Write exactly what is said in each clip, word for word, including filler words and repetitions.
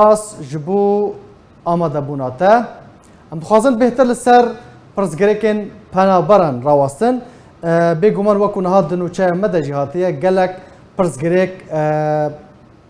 spas ji bo amadebûna te. Em dixwazin bêhtir li ser pirsgirêkên penaberan rawestin. E, bêguman wekû niha di nûçeya me de jî hatiye gelek pirsgirêk, e,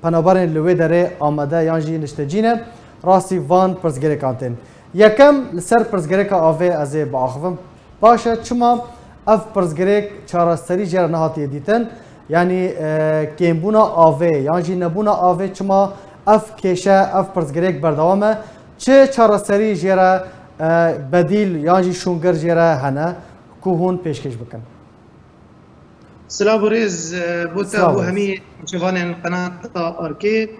penaberên li wê derê amade yan jî niştecî ne. Rastî van pirsgirêkan tên. Yekem li ser pirsgirêka avê ez ê biaxivim. Baş e, çima ev pirsgirêk çareserî jê re nehatiye dîtin? Yanî, e, kêmbûna avê yan jî nebûna avê çima ev kêşe, ev pirsgirêk berdewam e? Çi çareserî jê re, e, bedîl yan jî şûngir jê re hene ku hûn pêşkêş bikin? Silav û rêz, e, bo te û bo hemî çivanên qenata Arkê.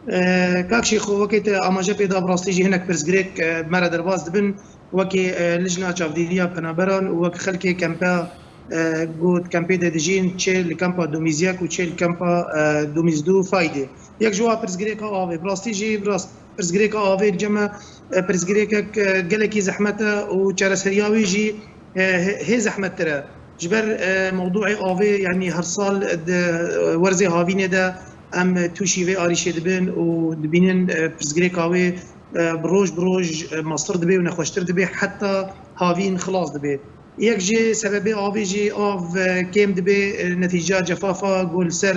E, Kak Şêxo, wekî te amaje pê da, bi rastî jî hinek pirsgirêk, e, me re derbas dibin. Wekî, e, Lijna Çavdêriya Penaberan û wek xelkê kempa, e, got, kempê de dijîn, çê li kempa Domîz Yek û çê li kempa, e, Domîz Du Faydê. Yek ji wa pirsgirêka avê. Bi rastî jî, bi rast, pirsgirêka avê li cem me, e, pirsgirêkek, e, gelekî zehmet e û çareseriya wê jî, e, hê, hê zehmettir e. Ji ber, e, mewdûê avê, yanî her sal di, e, werzê havînê de em tûşî vê arîşê dibin û dibînin, e, pirsgirêka wê, e, bi roj bi roj, e, mestir dibe û nexweştir dibe, heta havîn xilas dibe. Yek ji sebebê avê jî av, e, kêm dibe, e, netîca cefafa ku li ser,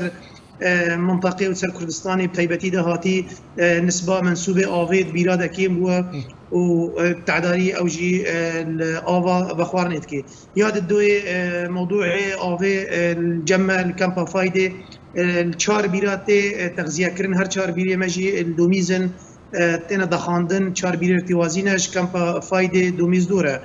e, mintaqê û ser Kurdistanê bi taybetî de hatî, e, nisba mensûbê avê di bîra de kêm bûye û, e, tedarî ew jî, e, li ava vexwarinê dike. Ya di doyê, e, mewdûê avê, e, li cem me li kempa Faydê, e, li çar bîra tê, e, texziyekirin, her çar bîrê me jî, e, li Domîz in, e, têne daxandin, çar bîrê têwazî ne ji kempa Faydê Domîz dûr e.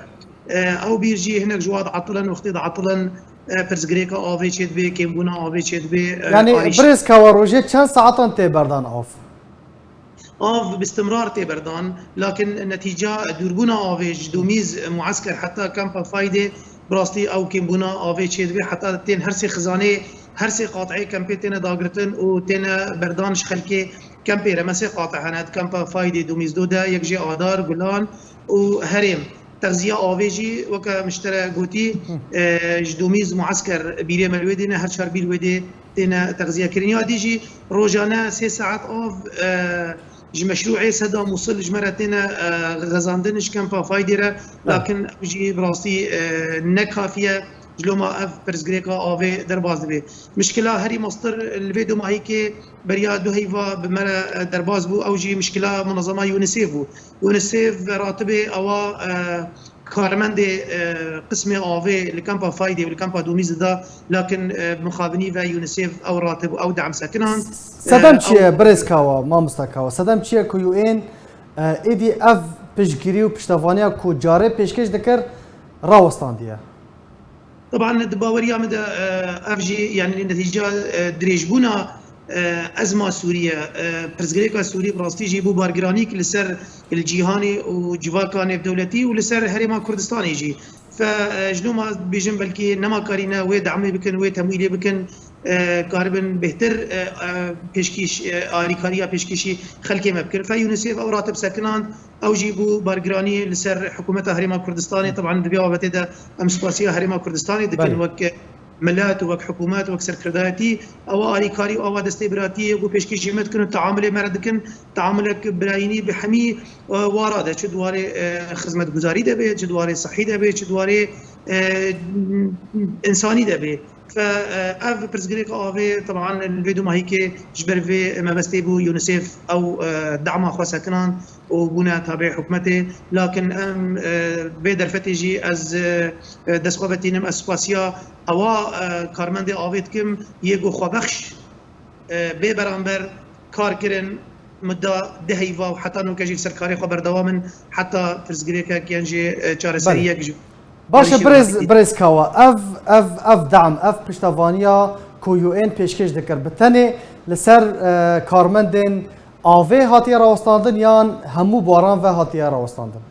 E, ew bîr jî hinek ji wa diatilin, wextê diatilin, e, pirsgirêka avê çêdibe, kêmbûna avê çêdibe, e, Yanî arîş- birêz Kawa, rojê çend saetan tê berdan av? Av bi istimrar tê berdan, lakin netîca dûrbûna avê ji Domîz Muesker heta kempa Faydê, bi rastî ew kêmbûna avê çêdibe, heta tên her sê xizanê, her sê qateyê kempê têne dagirtin û têne berdan ji xelkê kempê re. Me sê qate hene di kempa Faydê Domîz Du de, yek jê Adar, Gulan û Herêm. Texziya avê jî weke min ji te re gotî, e, ji Domîz Muesker bîrê me li wê dê ne, her çar bîr wê dê têne texziyekirin. Ya dî jî rojane sê saet av, e, ji meşrûê Seda Mûsil ji me re têne, e, xezandin ji kempa Faydê re, Evet. lakin ew jî bi rastî, e, ne kafî ye. Ji loma ev pirsgirêka avê derbas dibe. Mişkila herî mestir li vê domahîkê beriya du heyva bi me re, e, derbas bû. Ew jî mişkila munezema UNICEF bû. UNICEF ve ratibê ewa, e, karmendê, e, qismê avê li kempa Faydê û li kempa Domîz dida, lakin, e, bi mixabinî ve UNICEF ew ratib û ew dem sekinan. Sedem E, çi ew ye, birêz Kawa, mamosta Kawa? Sedem çi ye ku U N, e, êdî ev piştgirî û piştevaniya ku carê pêşkêş dikir, rawestandiye? Teban di baweriya min de, e, ev jî, yanî netîca, e, dirêjbûna, e, ezma Sûrî ye. E, pirsgirêka Sûrî bi rastî jî bû bargiranîk li ser, li cîhanê û civaka nêvdewletî û li ser Herêma Kurdistanê jî. Fe, e, ji loma dibêjin belkî nema karîne wê demê bikin, wê temwîlê bikin, e, karibin bêhtir, e, e, pêşkîş, e, alîkariya pêşkêşî xelkê me bikin. Fe UNICEF ew ratib sekinan, ew jî bû bargiranî li ser hikûmeta Herêma Kurdistanê. Teban di vê babetê de em spasiya Herêma Kurdistanê dikin Belê. wek milet û wek hikûmet, wek serkirdayetî. Ewa alîkarî û ewa destê biratiyê ku pêşkêşî me dikin û teamulê me re dikin, teamulek birayînî bi hemî, e, wara de, çi di warê, e, xizmetguzarî de be, çi di warê sihî de be, çi di warê, e, însanî de be. Fe, e, ev pirsgirêka avê, teban li vê dumahîkê ji ber vê mebestê bû UNICEF ew, e, dema xwe sekinan û bûne tabê hikûmetê. Lakin em, e, vê derfetê jî ez, e, e, dest xwe vetînim, ez spasiya ewa, e, karmendê avê dikim, yê ku xwebexş, e, bê beramber kar kirin, mudda deh heyva û heta noke jî li ser karê xwe berdewam in, heta pirsgirêkek yan jî, e, çareseriyek Belê. ji Baş e, arîşê birêz, hatî. Birêz Kawa, ev, ev, ev dam, ev piştevaniya ku U N pêşkêş dikir, bi tenê li ser, e, karmendên avê hatiye rawestandin yan hemû baran ve hatiye rawestandin?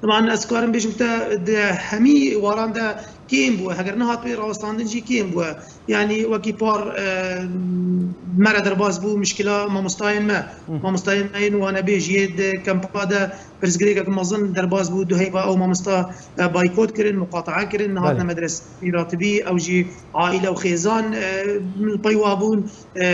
Teban ez karim bêjim te, di hemî waran de kêm bû. Heger nehat wê rawestandin jî kêm bû. Yanî wekî par, e, me re derbas bû mişkila mamostayên me. Hı. Mamostayên me yên wanebêj yê di kampa de pirsgirêkek mezin derbas bû. Duheyva ew mamosta, e, baykot kirin, muqataa kirin, nehatine Belê. medreseyê ratibî, ew jî aîle û xêzan, e, li pey wa bûn. E,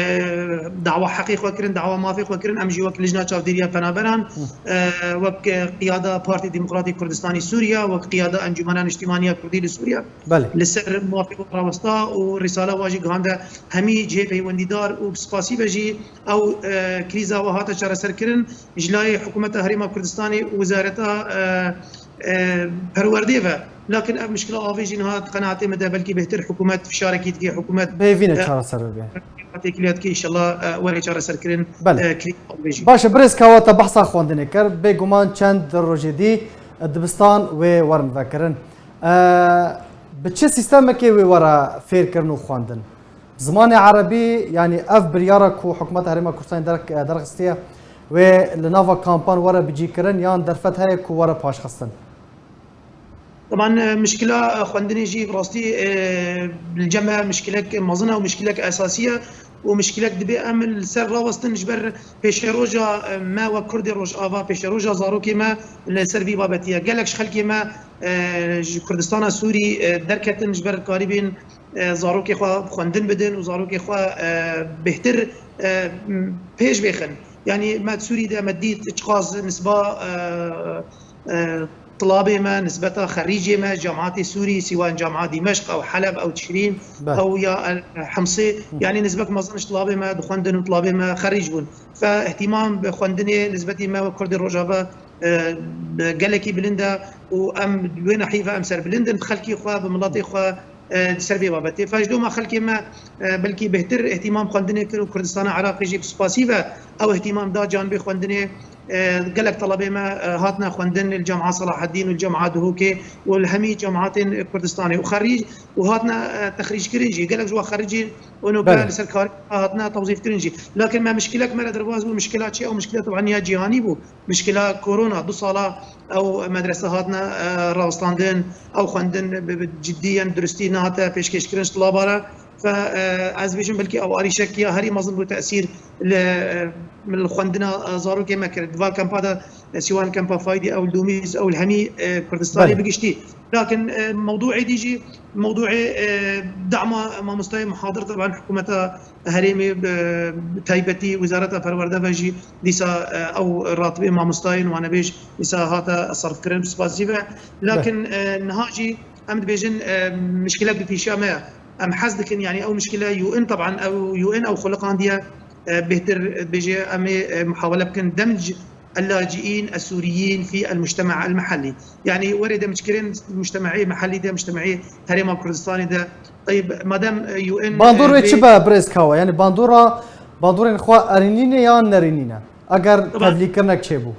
dawa heqê xwe kirin, dawa mafê xwe kirin. Em jî wek Lijna Çavdêriya Penaberan, Hı. e, wek, e, qiyada Partî Demokratîk Kurdistanî Sûriya, wek qiyada Encûmena Niştîmaniya Kurdî li Sûriya Belê. li ser mafê wan rawesta û risala wa jî gihande hemî cihê peywendîdar û bi spasî ve jî ew, e, krîza wa hate çareserkirin ji layê Hikûmeta Herêma Kurdistanê û Wezareta, e, e, Perwerdê ve. Lakin ev mişkila avê jî niha di qenaetê me de belkî bêhtir hikûmet fişarekî dike, hikûmet, Bêvîne e, çareser bibe. têkiliyat dike, înşallah, e, were çareserkirin, Belê. e, krîza avê jî. Baş e, birêz Kawa te behsa xwendinê kir. Bêguman çend rojê dî, e, dibistan wê werin vekirin. E, bi çi sîstemekê wê were fêrkirin û xwendin? Zimanê erebî, yanî ev biryara ku Hikûmeta Herêma Kurdistanê derek-, derxistiye, wê li nava kampan were bicîkirin yan derfet heye ku were paşxistin? Teban, e, mişkila, e, xwendinê jî bi rastî, e, li cem me mişkilek mezin e û mişkilek esasî ye û mişkilek dibê em li ser rawestin ji ber pêşeroja, e, me wek Kurdê Rojava, pêşeroja zarokê me li ser vî babetî ye. Gelek ji xelkê me, e, ji Kurdistana Sûrî, e, derketin ji ber karîbên, e, zarokê xwe xwendin bidin û zarokê xwe, e, bêhtir, e, m-, pêş bêxin. Yanî me di Sûrî de me dît çiqas nisba, e, e, tilabê me, nisbeta xerîcê me, cemaatê Sûrî, sîwan cemaat Dîmeşq, ew Heleb, ew Tişrîn, Belê. ew ya, e, Himsê, Hı. yanî nisbek mezin ji tilabê me dixwendin û tilabê me xerîc bûn. Fe îhtîmam bi xwendinê nisbetî me wek Kurdê Rojava, e, gelekî bilind e û em li wê nahî ve em serbilind in bi xelkê xwe, bi miletê xwe, e, di ser vê babetê. Fe ji doma xelkê me, e, belkî bêhtir îhtîmam xwendinê kir û Kurdistana Iraqê jî bi spasî ve ew îhtîmam da canibê xwendinê. E, gelek telebê me, e, hatine xwendin li Cema Selaheddîn û li Cema Duhokê û li hemî cemaatên Kurdistanê û xerîc û hatine, e, texrîckirin jî. Gelek ji wan xericî û noke Belê. li ser karê hatine tewzîfkirin jî. Lakin me mişkilek me re derbas bû, mişkila çi? Ew mişkila tebaniya cîhanî bû. Mişkila korona, du sala ew medrese hatine, e, rawestandin, ew xwendin bi, bi ciddî yên durustî nehate pêşkêşkirin ji tilaba re. Fe, e, ez bêjim belkî ew arîşek ya herî mezin bû tesîr li, e, li xwendina, e, zarokê me kir. Di va kampa de, e, sîwan kampa Faydî ew li Dûmîz ew li hemî, e, Kurdistanê Belê. bi giştî. Lakin, e, mewdûê dî jî, mewdûê, e, dema mamostayê muhadir, teban hikûmeta herêmê, e, taybetî Wezareta Perwerde ve jî dîsa, e, ew ratibê mamostayên wanebêj dîsa hate serfkirin bi spasî ve. Lakin, e, niha jî em dibêjin, e, mişkilek bi pêşiya me ye. Em hez dikin, yanî ew mişkile U N, teban ew U N ew xuliqandiye, e, bêhtir dibêje em ê, e, muhawele bikin demc اللاجئين السوريين في المجتمع المحلي. Yanî were demckirin mujtemeyê mehellî de, mujtemeyê Herêma Kurdistanê de. Teyb, madem, e, U N, Bandor e, wê vê çi be birêz Kawa? Yanî bandora, bandorên xwe erênî ne yan nerênî ne? Eger Taban. tevlîkirinek çêbû.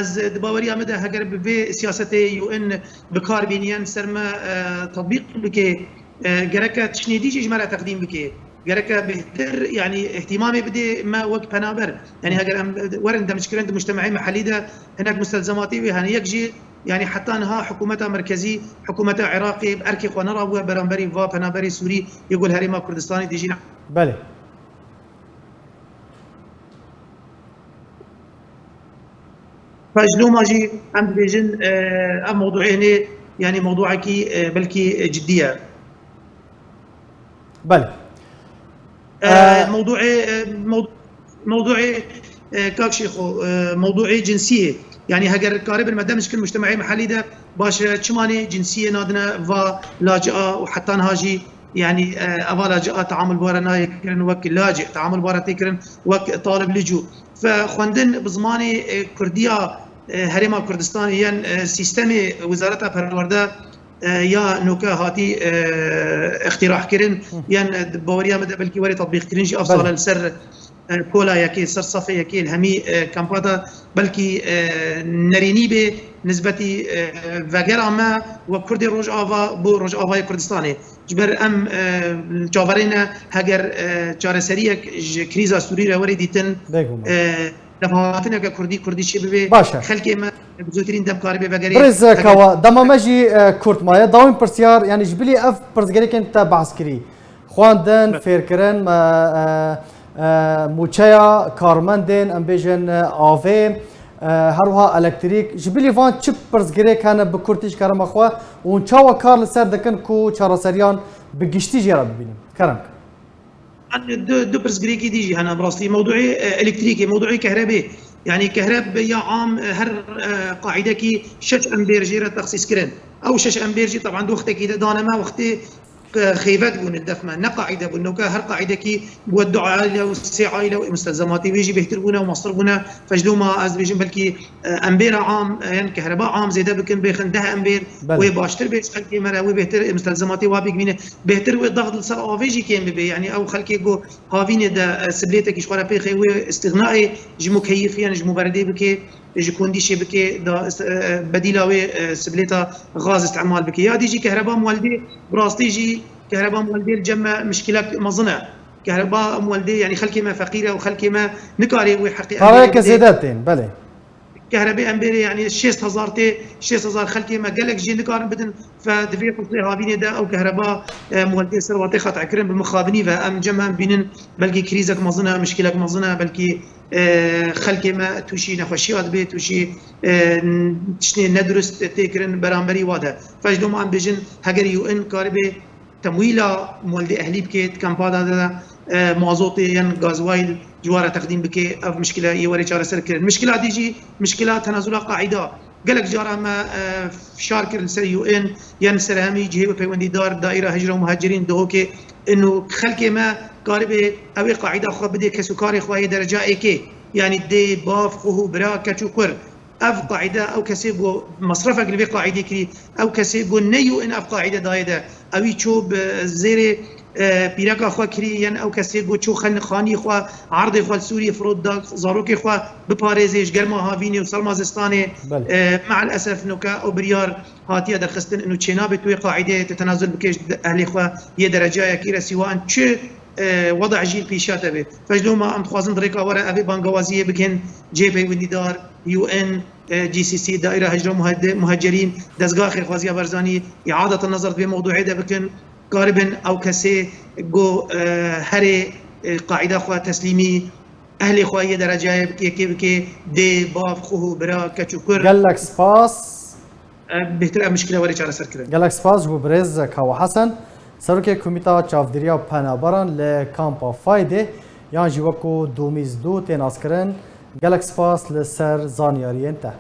Ez, e, di baweriya me de heger bi vê siyasetê U N bi kar bîniyen ser me, e, tatbîq bike, e, gereke tiştê dî jî ji me re teqdîm bike. Gereke bêhtir, yanî îhtîmamê bidê me wek penaber. Yanî heger em werin demckirin di mujtemeyê mehellî de hinek mustelzematê wê hene. Yek jî, yanî heta niha hikûmeta merkezî, hikûmeta Iraqê bi erkê xwe nerabûye beramberî va penaberê Sûrî yê ku li Herêma Kurdistanê dijîn. Belê. Fe ji loma jî em dibêjin, e, ev mewdûê hinê, yanî mewdûekî, e, belkî, e, cidî ye. Belê. E, E, mewdûê, e, mew-, mewdûê, e, kak Şêxo, e, mewdûê cinsiyê. Yanî heger karibin me demckirin mujtemeyê mehellî de, baş e, çimanê cinsiyê nadine va lacia û heta niha jî, yanî, e, eva lacia teamul bi we re nayê kirin wek laci, teamul bi we re tê kirin wek talib licû. Fe xwendin bi zimanê, e, kurdiya, e, Herêma Kurdistanê yên, e, sîstemê Wezareta Perwerde, e, ya noke hatî, e, îxtîrahkirin, Hı. yên, e, di baweriya me de belkî were tatbîqkirin jî ev Belê. sal e li ser, e, kola yekê, ser sefê yekê li hemî, e, kampa de belkî, e, nerînî bê nisbetî, e, vegera me wek Kurdê Rojava bo Rojavayê Kurdistanê. Ji ber em, e, çaverê ne heger, e, çareseriyek ji krîza Sûrî re were dîtin, Bêguman. e, levhatineke kurdî, kurdî çê bibe. Baş e. Xelkê me bi zûtirîn dem karibe vegerê. Birêz Kawa, dema me jî e, kurt maye. Dawîn pirsyar, yanî ji bilî ev pirsgirêkên te behs kirî. Xwendin, fêrkirin, e, e, e, mûçeya karmendên, em bêjin, e, avê, e, her wiha elektrîk. Ji bilî van çi pirsgirêk hene bi kurtî ji kerema xwe û hûn çawa kar li ser dikin ku çareseriyan bi giştî jê re bibînin? Kerem. An du, du pirsgirêkî dî jî hene bi rastî. Mewdûê, e, elektrîkê, mewdûê kehrebê. Yanî kehreb ya am, e, her, e, qaîdekî şeş embêr jê re texsîs kirin. Ew şeş embêr jî teban di wextekî de dane me, wextê, e, xêvet bûn li def me. Ne qaîde bûn. Noka her qaîdekî bi wek du aile û sê aile û mustelzematê wê jî bêhtir bûne û mastir bûne. Fecloma ez dibêjim belkî, e, embêra am, e, yan kehreba am zêde bikin, bêxin deh embêr. Belê. Wê baştir bê ji xelkê me re, wê bêhtir, e, mustelzematê wa bigmîne. Bêhtir wê daxt li ser avê jî kêm bibe. Yanî ew xelkê ku havînê de, e, siblêtekî ji xwe re pêxê wê îstixnayê ji mukeyifê yan ji muberedê bike, ji kondîşê bike, da, e, e, bedîla wê, e, siblêta gaz îstimal bike. Ya dî jî kehreba muweldê, bi rastî jî kehreba muweldê li cem me mişkilek mezin e. Kehreba muweldê, yanî xelkê me feqîr e û xelkê me nikare wê heqê em Parayeke bide. Zêde tên, belê. Kehrebe embêrê, yanî şêst hezar tê, şêst hezar xelkê me gelek jê nikarin bidin. Fe di vê qismê havînê de ew kehreba, e, muweldê ser watê xetekirin bi mixabinî ve. Em cem em bînin belkî krîzek mezin e, mişkilek mezin e, belkî, e, xelkê me tûşî nexweşiya dibe, tûşî, e, tiştê nedurist tê kirin beramberî wa de. Fecdoma em bêjin heger U N karibe temwîla muweldê ehlî bike, di kampa de, de, e, mazotê yan gazwayl ji wa re teqdîm bike, ev mişkile yê were çareser kirin. Mişkila dî jî, mişkila tenazula qaîda. Gelek cara me, e, fişar kir li ser U N, yan li ser hemî cihê wê peywendîdar, daîra hicra û muhacirîn, DOHKê, ino xelkê me karibe ew ê qaîda xwe bide kes û karê xwe yê dereca êkê. Yanî dê, bav, xwe û bira, keç û kur. Ev qaîde, ew kesê ku mesrefek li vê qaîdê kirî, ew kesê ku ne U N ev qaîde dayê de, ewî çû bi zêrê, e, pîreka xwe kirî, yan ew kesê ku çû xen-, xanî xwe, erdê xwe li Sûriyê firot da, zarokê xwe biparêzê ji germa havînê û serma zistanê. Belê. E, me'el esef noka ew biryar hatiye derxistin, ino çênabe tu wê qaîdeyê tu tenazul bike ji ehlê xwe yê derecayekî re, sîwa an çi, e, weda jî pêşiya te bê. Fecdoma em dixwazin di rêka we re evê bangawaziyê bikin cihê peywendîdar, U N, e, G C C, Daîra Hicra Muhacirîn, dezgah xêrxwaziya Barzanî, îadeta nezar di vê mewdûê de bikin, karibin ew kesê ku, e, herê, e, qaîda xwe teslîmî ehlê xwe yê derecayê bike, yekê bike, dê, bav, xwe û bira, keç û kur. Gelek spas. E, bêhtir ev mişkile were çareser kirin. Gelek spas ji bo birêz Kawa Hesen, serokê Komîta Çavdêriya Penaberan li kampa Faydê, yan jî wekû Domîz du tê naskirin. Gelek spas li ser zanyariyên te.